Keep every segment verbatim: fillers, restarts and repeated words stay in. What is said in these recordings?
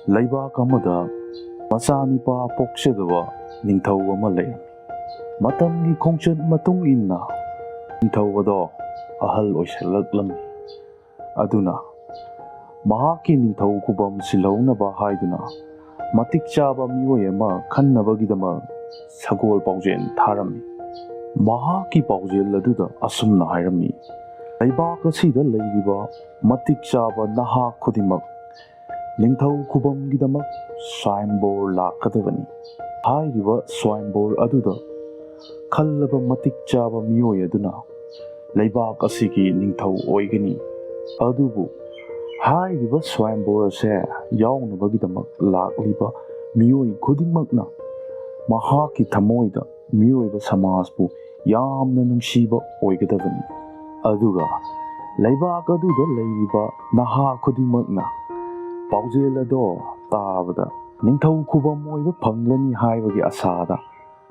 ꯂꯩꯕꯥꯛ ꯑꯃꯗ ꯃꯆꯥꯅꯤꯄꯥ ꯄꯣꯛꯆꯗꯕ ꯅꯤꯡꯊꯧ ꯑꯃ ꯂꯩꯔꯝꯃꯤ꯫ ꯃꯇꯝꯒꯤ ꯈꯣꯡꯆꯠ ꯃꯇꯨꯡ ꯏꯟꯅ ꯅꯤꯡꯊꯧ ꯑꯗꯣ ꯑꯍꯜ ꯑꯣꯏꯁꯜꯂꯛꯂꯝꯃꯤ꯫ ꯑꯗꯨꯅ ꯃꯍꯥꯛꯀꯤ ꯅꯤꯡꯊꯧ ꯈꯨꯕꯝ ꯁꯤꯜꯍꯧꯅꯕ ꯍꯥꯏꯗꯨꯅ ꯃꯇꯤꯛ ꯆꯥꯕ ꯃꯤꯑꯣꯏ ꯑꯃ ꯈꯟꯅꯕꯒꯤꯗꯃꯛ ꯁꯒꯣꯜ ꯄꯥꯎꯖꯦꯜ ꯊꯥꯔꯝꯃꯤ꯫ ꯃꯍꯥꯛꯀꯤ ꯄꯥꯎꯖꯦꯜ ꯑꯗꯨꯗ ꯑꯁꯨꯝꯅ ꯍꯥꯏꯔꯝꯃꯤ, "ꯂꯩꯕꯥꯛ ꯑꯁꯤꯗ ꯂꯩꯔꯤꯕ ꯃꯇꯤꯛ ꯆꯥꯕ ꯅꯍꯥ ꯈꯨꯗꯤꯡꯃꯛ ꯅꯤꯡꯊꯧ ꯈꯨꯕꯝꯒꯤꯗꯃꯛ ꯁ꯭ꯋꯥꯌꯝꯕꯣꯔ ꯂꯥꯛꯀꯗꯕꯅꯤ꯫ ꯍꯥꯏꯔꯤꯕ ꯁ꯭ꯋꯥꯌꯝꯕꯣꯔ ꯑꯗꯨꯗ ꯈꯜꯂꯕ ꯃꯇꯤꯛ ꯆꯥꯕ ꯃꯤꯑꯣꯏ ꯑꯗꯨꯅ ꯂꯩꯕꯥꯛ ꯑꯁꯤꯒꯤ ꯅꯤꯡꯊꯧ ꯑꯣꯏꯒꯅꯤ꯫ ꯑꯗꯨꯕꯨ ꯍꯥꯏꯔꯤꯕ ꯁ꯭ꯋꯥꯌꯝꯕꯣꯔ ꯑꯁꯦ ꯌꯥꯎꯅꯕꯒꯤꯗꯃꯛ ꯂꯥꯛꯂꯤꯕ ꯃꯤꯑꯣꯏ ꯈꯨꯗꯤꯡꯃꯛꯅ ꯃꯍꯥꯛꯀꯤ ꯊꯃꯣꯏꯗ ꯃꯤꯑꯣꯏꯕ ꯁꯃꯥꯖꯄꯨ ꯌꯥꯝꯅ ꯅꯨꯡꯁꯤꯕ ꯑꯣꯏꯒꯗꯕꯅꯤ꯫ ꯑꯗꯨꯒ ꯂꯩꯕꯥꯛ ꯑꯗꯨꯗ ꯂꯩꯔꯤꯕ ꯅꯍꯥ ꯈꯨꯗꯤꯡꯃꯛꯅ ꯄꯥꯎꯖꯦꯜ ꯑꯗꯣ ꯇꯥꯕꯗ ꯅꯤꯡꯊꯧ ꯈꯨꯕꯝ ꯑꯣꯏꯕ ꯐꯪꯂꯅꯤ ꯍꯥꯏꯕꯒꯤ ꯑꯁꯥꯗ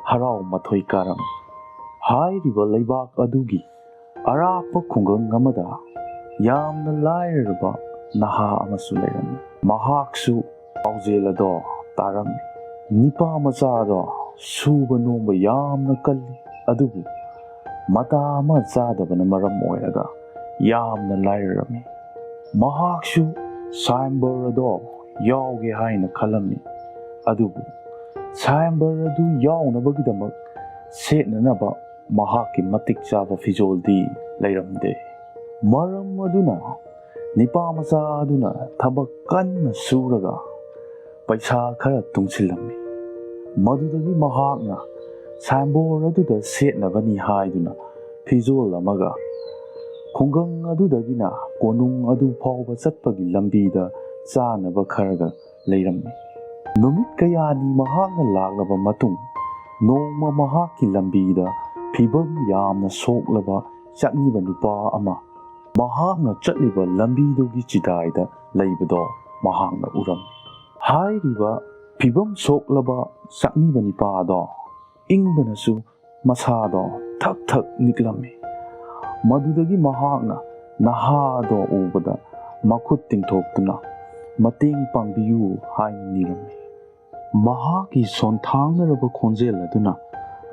ꯍꯔꯥꯎ ꯃꯊꯣꯏ ꯀꯥꯔꯝꯃꯤ꯫" ꯍꯥꯏꯔꯤꯕ ꯂꯩꯕꯥꯛ ꯑꯗꯨꯒꯤ ꯑꯔꯥꯞꯄ ꯈꯨꯡꯒꯪ ꯑꯃꯗ ꯌꯥꯝꯅ ꯂꯥꯏꯔꯔꯕ ꯅꯍꯥ ꯑꯃꯁꯨ ꯂꯩꯔꯝꯃꯤ꯫ ꯃꯍꯥꯛꯁꯨ ꯄꯥꯎꯖꯦꯜ ꯑꯗꯣ ꯇꯥꯔꯝꯃꯤ꯫ ꯅꯤꯄꯥ ꯃꯆꯥꯗꯣ ꯁꯨꯕ ꯅꯣꯝꯕ ꯌꯥꯝꯅ ꯀꯜꯂꯤ, ꯑꯗꯨꯕꯨ ꯃꯇꯥ ꯑꯃ ꯆꯥꯗꯕꯅ ꯃꯔꯝ ꯑꯣꯏꯔꯒ ꯌꯥꯝꯅ ꯂꯥꯏꯔꯔꯝꯃꯤ꯫ ꯃꯍꯥꯛꯁꯨ ꯁꯥꯏꯝꯕꯣꯔ ꯑꯗꯣ ꯌꯥꯎꯒꯦ ꯍꯥꯏꯅ ꯈꯜꯂꯝꯃꯤ, ꯑꯗꯨꯕꯨ ꯁꯥꯏꯝꯕꯣꯔ ꯑꯗꯨ ꯌꯥꯎꯅꯕꯒꯤꯗꯃꯛ ꯁꯦꯠꯅꯅꯕ ꯃꯍꯥꯛꯀꯤ ꯃꯇꯤꯛ ꯆꯥꯕ ꯐꯤꯖꯣꯜꯗꯤ ꯂꯩꯔꯝꯗꯦ꯫ ꯃꯔꯝ ꯑꯗꯨꯅ ꯅꯤꯄꯥ ꯃꯆꯥ ꯑꯗꯨꯅ ꯊꯕꯛ ꯀꯟꯅ ꯁꯨꯔꯒ ꯄꯩꯁꯥ ꯈꯔ ꯇꯨꯡꯁꯤꯜꯂꯝꯃꯤ꯫ ꯃꯗꯨꯗꯒꯤ ꯃꯍꯥꯛꯅ ꯁꯥꯏꯝꯕꯣꯔ ꯑꯗꯨꯗ ꯁꯦꯠꯅꯕꯅꯤ ꯍꯥꯏꯗꯨꯅ ꯐꯤꯖꯣꯜ ꯑꯃꯒ ꯈꯨꯡꯒꯪ ꯑꯗꯨꯗꯒꯤꯅ ꯀꯣꯅꯨꯡ ꯑꯗꯨ ꯐꯥꯎꯕ ꯆꯠꯄꯒꯤ ꯂꯝꯕꯤꯗ ꯆꯥꯅꯕ ꯈꯔꯒ ꯂꯩꯔꯝꯃꯤ꯫ ꯅꯨꯃꯤꯠ ꯀꯌꯥꯅꯤ ꯃꯍꯥꯛꯅ ꯂꯥꯛꯂꯕ ꯃꯇꯨꯡ, ꯅꯣꯡꯃ ꯃꯍꯥꯛꯀꯤ ꯂꯝꯕꯤꯗ ꯐꯤꯕꯝ ꯌꯥꯝꯅ ꯁꯣꯛꯂꯕ ꯆꯠꯅꯤꯕ ꯅꯨꯄꯥ ꯑꯃ ꯃꯍꯥꯛꯅ ꯆꯠꯂꯤꯕ ꯂꯝꯕꯤꯗꯨꯒꯤ ꯆꯤꯗꯥꯏꯗ ꯂꯩꯕꯗꯣ ꯃꯍꯥꯛꯅ ꯎꯔꯝꯃꯤ꯫ ꯍꯥꯏꯔꯤꯕ ꯐꯤꯕꯝ ꯁꯣꯛꯂꯕ ꯆꯠꯅꯤꯕ ꯅꯨꯄꯥ ꯑꯗꯣ ꯏꯪꯕꯅꯁꯨ ꯃꯁꯥꯗꯣ ꯊꯛ ꯊꯛ ꯅꯤꯛꯂꯝꯃꯤ꯫ ꯃꯗꯨꯗꯒꯤ ꯃꯍꯥꯛꯅ ꯅꯍꯥꯗꯣ ꯎꯕꯗ ꯃꯈꯨꯠ ꯇꯤꯡꯊꯣꯛꯇꯨꯅ ꯃꯇꯦꯡ ꯄꯥꯡꯕꯤꯌꯨ" ꯍꯥꯏꯅ ꯅꯤꯔꯝꯃꯤ꯫ ꯃꯍꯥꯛꯀꯤ ꯁꯣꯟꯊꯥꯡꯅꯔꯕ ꯈꯣꯟꯖꯦꯜ ꯑꯗꯨꯅ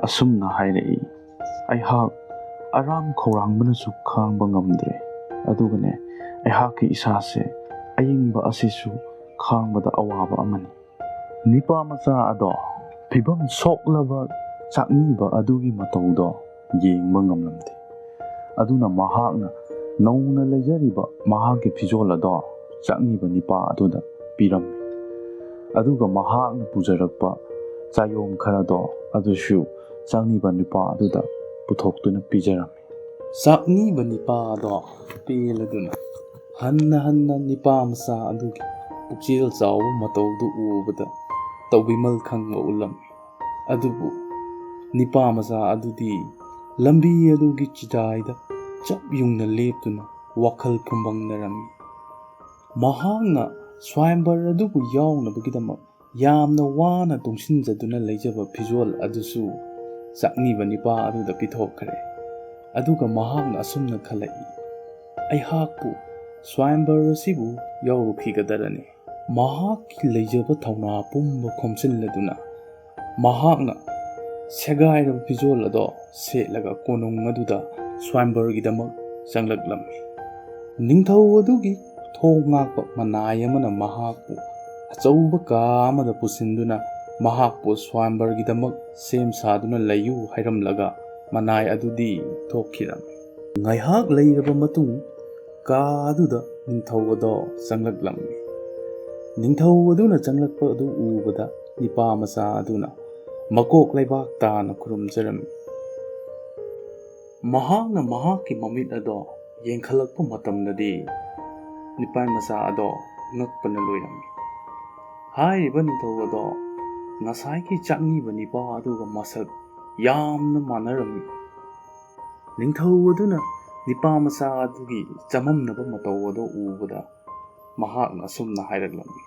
ꯑꯁꯨꯝꯅ ꯍꯥꯏꯔꯛꯏ, "ꯑꯩꯍꯥꯛ ꯑꯔꯥꯝ ꯈꯧꯔꯥꯡꯕꯅꯁꯨ ꯈꯥꯡꯕ ꯉꯝꯗ꯭ꯔꯦ, ꯑꯗꯨꯒꯅꯦ, ꯑꯩꯍꯥꯛꯀꯤ ꯏꯁꯥꯁꯦ ꯑꯏꯪꯕ ꯑꯁꯤꯁꯨ ꯈꯥꯡꯕꯗ ꯑꯋꯥꯕ ꯑꯃꯅꯤ"꯫ ꯅꯤꯄꯥ ꯃꯆꯥ ꯑꯗꯣ ꯐꯤꯚꯝ ꯁꯣꯛꯂꯕ ꯆꯥꯛꯅꯤꯕ ꯑꯗꯨꯒꯤ ꯃꯇꯧꯗꯣ ꯌꯦꯡꯕ ꯉꯝꯂꯝꯗꯦ꯫ ꯑꯗꯨꯅ ꯃꯍꯥꯛꯅ ꯅꯧꯅ ꯂꯩꯖꯔꯤꯕ ꯃꯍꯥꯛꯀꯤ ꯐꯤꯖꯣꯜ ꯑꯗꯣ ꯆꯥꯛꯅꯤꯕ ꯅꯤꯄꯥ ꯑꯗꯨꯗ ꯄꯤꯔꯝꯃꯤ꯫ ꯑꯗꯨꯒ ꯃꯍꯥꯛꯅ ꯄꯨꯖꯔꯛꯄ ꯆꯥꯌꯣꯝ ꯈꯔꯗꯣ ꯑꯗꯨꯁꯨ ꯆꯥꯛꯅꯤꯕ ꯅꯤꯄꯥ ꯑꯗꯨꯗ ꯄꯨꯊꯣꯛꯇꯨꯅ ꯄꯤꯖꯔꯝꯃꯤ꯫ ꯆꯥꯛꯅꯤꯕ ꯅꯤꯄꯥ ꯑꯗꯣ ꯄꯦꯜꯂꯗꯨꯅ ꯍꯟꯅ ꯍꯟꯅ ꯅꯤꯄꯥ ꯃꯆꯥ ꯑꯗꯨꯒꯤ ꯄꯨꯛꯆꯦꯜ ꯆꯥꯎꯕ ꯃꯇꯧꯗꯨ ꯎꯕꯗ ꯇꯧꯕꯤꯃꯜ ꯈꯪꯕ ꯎꯠꯂꯝꯃꯤ꯫ ꯑꯗꯨꯕꯨ ꯅꯤꯄꯥ ꯃꯆꯥ ꯑꯗꯨꯗꯤ ꯂꯝꯕꯤ ꯑꯗꯨꯒꯤ ꯆꯤꯗꯥꯏꯗ ꯆꯞ ꯌꯨꯡꯅ ꯂꯦꯞꯇꯨꯅ ꯋꯥꯈꯜ ꯐꯨꯝꯕꯪꯅꯔꯝꯃꯤ꯫ ꯃꯍꯥꯛꯅ ꯁ꯭ꯋꯥꯌꯝꯕꯔ ꯑꯗꯨꯕꯨ ꯌꯥꯎꯅꯕꯒꯤꯗꯃꯛ ꯌꯥꯝꯅ ꯋꯥꯅ ꯇꯨꯡꯁꯤꯟꯖꯗꯨꯅ ꯂꯩꯖꯕ ꯐꯤꯖꯣꯜ ꯑꯗꯨꯁꯨ ꯆꯥꯛꯅꯤꯕ ꯅꯤꯄꯥ ꯑꯗꯨꯗ ꯄꯤꯊꯣꯛꯈ꯭ꯔꯦ꯫ ꯑꯗꯨꯒ ꯃꯍꯥꯛꯅ ꯑꯁꯨꯝꯅ ꯈꯜꯂꯛꯏ, "ꯑꯩꯍꯥꯛꯄꯨ ꯁ꯭ꯋꯥꯌꯝꯕꯔ ꯑꯁꯤꯕꯨ ꯌꯥꯎꯔꯨꯈꯤꯒꯗꯔꯅꯤ"꯫ ꯃꯍꯥꯛꯀꯤ ꯂꯩꯖꯕ ꯊꯧꯅꯥ ꯄꯨꯝꯕ ꯈꯣꯝꯖꯤꯜꯂꯗꯨꯅ ꯃꯍꯥꯛꯅ ꯁꯦꯒꯥꯏꯔꯕ ꯐꯤꯖꯣꯜ ꯑꯗꯣ ꯁꯦꯠꯂꯒ ꯀꯣꯅꯨꯡ ꯑꯗꯨꯗ ꯁ꯭ꯋꯥꯌꯝꯕꯔꯒꯤꯗꯃꯛ ꯆꯪꯂꯛꯂꯝꯃꯤ꯫ ꯅꯤꯡꯊꯧ ꯑꯗꯨꯒꯤ ꯊꯣꯡ ꯉꯥꯛꯄ ꯃꯅꯥꯏ ꯑꯃꯅ ꯃꯍꯥꯛꯄꯨ ꯑꯆꯧꯕ ꯀꯥ ꯑꯃꯗ ꯄꯨꯁꯤꯟꯗꯨꯅ ꯃꯍꯥꯛꯄꯨ ꯁ꯭ꯋꯥꯌꯝꯕꯔꯒꯤꯗꯃꯛ ꯁꯦꯝ ꯁꯥꯗꯨꯅ ꯂꯩꯌꯨ ꯍꯥꯏꯔꯝꯂꯒ ꯃꯅꯥꯏ ꯑꯗꯨꯗꯤ ꯊꯣꯛꯈꯤꯔꯝꯃꯤ꯫ ꯉꯥꯏꯍꯥꯛ ꯂꯩꯔꯕ ꯃꯇꯨꯡ ꯀꯥ ꯑꯗꯨꯗ ꯅꯤꯡꯊꯧ ꯑꯗꯣ ꯆꯪꯂꯛꯂꯝꯃꯤ꯫ ꯅꯤꯡꯊꯧ ꯑꯗꯨꯅ ꯆꯪꯂꯛꯄ ꯑꯗꯨ ꯎꯕꯗ ꯅꯤꯄꯥ ꯃꯆꯥ ꯑꯗꯨꯅ ꯃꯀꯣꯛ ꯂꯩꯕꯥꯛ ꯇꯥꯅ ꯈꯨꯔꯨꯝꯖꯔꯝꯃꯤ꯫ ꯃꯍꯥꯛꯅ ꯃꯍꯥꯛꯀꯤ ꯃꯃꯤꯠ ꯑꯗꯣ ꯌꯦꯡꯈꯠꯂꯛꯄ ꯃꯇꯝꯗꯗꯤ ꯅꯤꯄꯥ ꯃꯆꯥ ꯑꯗꯣ ꯉꯛꯄꯅ ꯂꯣꯏꯔꯝꯃꯤ꯫ ꯍꯥꯏꯔꯤꯕ ꯅꯤꯡꯊꯧ ꯑꯗꯣ ꯉꯁꯥꯏꯒꯤ ꯆꯥꯛꯅꯤꯕ ꯅꯤꯄꯥ ꯑꯗꯨꯒ ꯃꯁꯛ ꯌꯥꯝꯅ ꯃꯥꯟꯅꯔꯝꯃꯤ꯫ ꯅꯤꯡꯊꯧ ꯑꯗꯨꯅ ꯅꯤꯄꯥ ꯃꯆꯥ ꯑꯗꯨꯒꯤ ꯆꯃꯝꯅꯕ ꯃꯇꯧ ꯑꯗꯨ ꯎꯕꯗ ꯃꯍꯥꯛꯅ ꯑꯁꯨꯝꯅ ꯍꯥꯏꯔꯛꯂꯝꯃꯤ,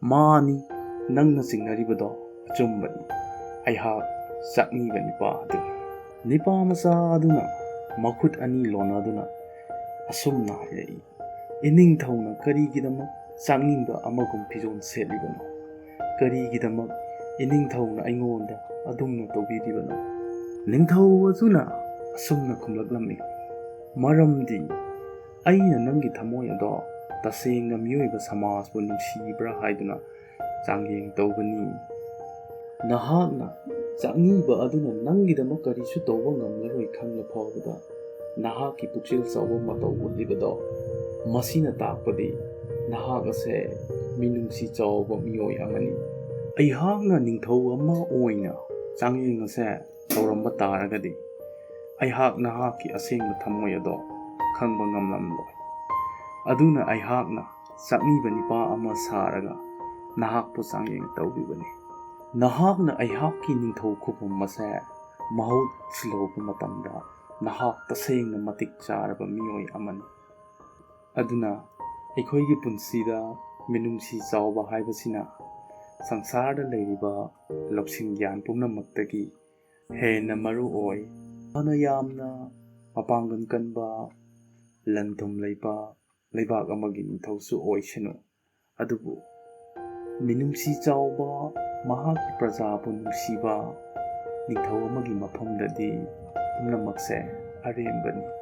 "ꯃꯥꯅꯤ, ꯅꯪꯅ ꯆꯤꯡꯅꯔꯤꯕꯗꯣ ꯑꯆꯨꯝꯕꯅꯤ꯫ ꯑꯩꯍꯥꯛ ꯆꯥꯛꯅꯤꯕ ꯅꯤꯄꯥ ꯑꯗꯨꯅꯤ"꯫ ꯅꯤꯄꯥ ꯃꯆꯥ ꯑꯗꯨꯅ ꯃꯈꯨꯠ ꯑꯅꯤ ꯂꯣꯟꯅꯗꯨꯅ ꯑꯁꯨꯝꯅ ꯍꯥꯏꯔꯛꯏ, "ꯏꯅꯤꯡꯊꯧꯅ ꯀꯔꯤꯒꯤꯗꯃꯛ ꯆꯥꯛꯅꯤꯡꯕ ꯑꯃꯒꯨꯝ ꯐꯤꯖꯣꯜ ꯁꯦꯠꯂꯤꯕꯅꯣ? ꯀꯔꯤꯒꯤꯗꯃꯛ ꯏꯅꯤꯡꯊꯧꯅ ꯑꯩꯉꯣꯟꯗ ꯑꯗꯨꯝꯅ ꯇꯧꯕꯤꯔꯤꯕꯅꯣ?" ꯅꯤꯡꯊꯧ ꯑꯗꯨꯅ ꯑꯁꯨꯝꯅ ꯈꯨꯝꯂꯛꯂꯝꯃꯤ, "ꯃꯔꯝꯗꯤ ꯑꯩꯅ ꯅꯪꯒꯤ ꯊꯃꯣꯏ ꯑꯗꯣ ꯇꯁꯦꯡꯅ ꯃꯤꯑꯣꯏꯕ ꯁꯃꯥꯖꯄꯨ ꯅꯨꯡꯁꯤꯕ꯭ꯔꯥ ꯍꯥꯏꯗꯨꯅ ꯆꯥꯡꯌꯦꯡ ꯇꯧꯕꯅꯤ꯫ ꯅꯍꯥꯛꯅ ꯆꯥꯛꯅꯤꯡꯕ ꯑꯗꯨꯅ ꯅꯪꯒꯤꯗꯃꯛ ꯀꯔꯤꯁꯨ ꯇꯧꯕ ꯉꯝꯂꯔꯣꯏ ꯈꯪꯂ ꯐꯥꯎꯕꯗ ꯅꯍꯥꯛꯀꯤ ꯄꯨꯛꯆꯦꯜ ꯆꯥꯎꯕ ꯃꯇꯧ ꯎꯠꯂꯤꯕꯗꯣ, ꯃꯁꯤꯅ ꯇꯥꯛꯄꯗꯤ ꯅꯍꯥꯛ ꯑꯁꯦ ꯃꯤꯅꯨꯡꯁꯤ ꯆꯥꯎꯕ ꯃꯤꯑꯣꯏ ꯑꯃꯅꯤ꯫ ꯑꯩꯍꯥꯛꯅ ꯅꯤꯡꯊꯧ ꯑꯃ ꯑꯣꯏꯅ ꯆꯥꯡꯌꯦꯡ ꯑꯁꯦ ꯇꯧꯔꯝꯕ ꯇꯥꯔꯒꯗꯤ, ꯑꯩꯍꯥꯛ ꯅꯍꯥꯛꯀꯤ ꯑꯁꯦꯡꯕ ꯊꯃꯣꯏ ꯑꯗꯣ ꯈꯪꯕ ꯉꯝꯂꯝꯂꯣꯏ꯫ ꯑꯗꯨꯅ ꯑꯩꯍꯥꯛꯅ ꯆꯥꯛꯅꯤꯕ ꯅꯤꯄꯥ ꯑꯃ ꯁꯥꯔꯒ ꯅꯍꯥꯛꯄꯨ ꯆꯥꯡꯌꯦꯡ ꯇꯧꯕꯤꯕꯅꯤ꯫ ꯅꯍꯥꯛꯅ ꯑꯩꯍꯥꯛꯀꯤ ꯅꯤꯡꯊꯧ ꯈꯨꯕꯝ ꯑꯁꯦ ꯃꯍꯨꯠ ꯁꯤꯜꯍꯧꯕ ꯃꯇꯝꯗ ꯅꯍꯥꯛ ꯇꯁꯦꯡꯅ ꯃꯇꯤꯛ ꯆꯥꯔꯕ ꯃꯤꯑꯣꯏ ꯑꯃꯅꯤ꯫ ꯑꯗꯨꯅ ꯑꯩꯈꯣꯏꯒꯤ ꯄꯨꯟꯁꯤꯗ ꯃꯤꯅꯨꯡꯁꯤ ꯆꯥꯎꯕ ꯍꯥꯏꯕꯁꯤꯅ ꯁꯪꯁꯥꯔꯗ ꯂꯩꯔꯤꯕ ꯂꯧꯁꯤꯡ ꯒ꯭ꯌꯥꯟ ꯄꯨꯝꯅꯃꯛꯇꯒꯤ ꯍꯦꯟꯅ ꯃꯔꯨ ꯑꯣꯏ꯫ ꯐꯅ ꯌꯥꯝꯅ ꯃꯄꯥꯡꯒꯜ ꯀꯟꯕ, ꯂꯟ ꯊꯨꯝ ꯂꯩꯕ ꯂꯩꯕꯥꯛ ꯑꯃꯒꯤ ꯅꯤꯡꯊꯧꯁꯨ ꯑꯣꯏꯁꯅꯨ, ꯑꯗꯨꯕꯨ ꯃꯤꯅꯨꯡꯁꯤ ꯆꯥꯎꯕ, ꯃꯍꯥꯛꯀꯤ ꯄ꯭ꯔꯖꯥꯕꯨ ꯅꯨꯡꯁꯤꯕ ꯅꯤꯡꯊꯧ ꯑꯃꯒꯤ ꯃꯐꯝꯗꯗꯤ ꯄꯨꯝꯅꯃꯛꯁꯦ ꯑꯔꯦꯝꯕꯅꯤ꯫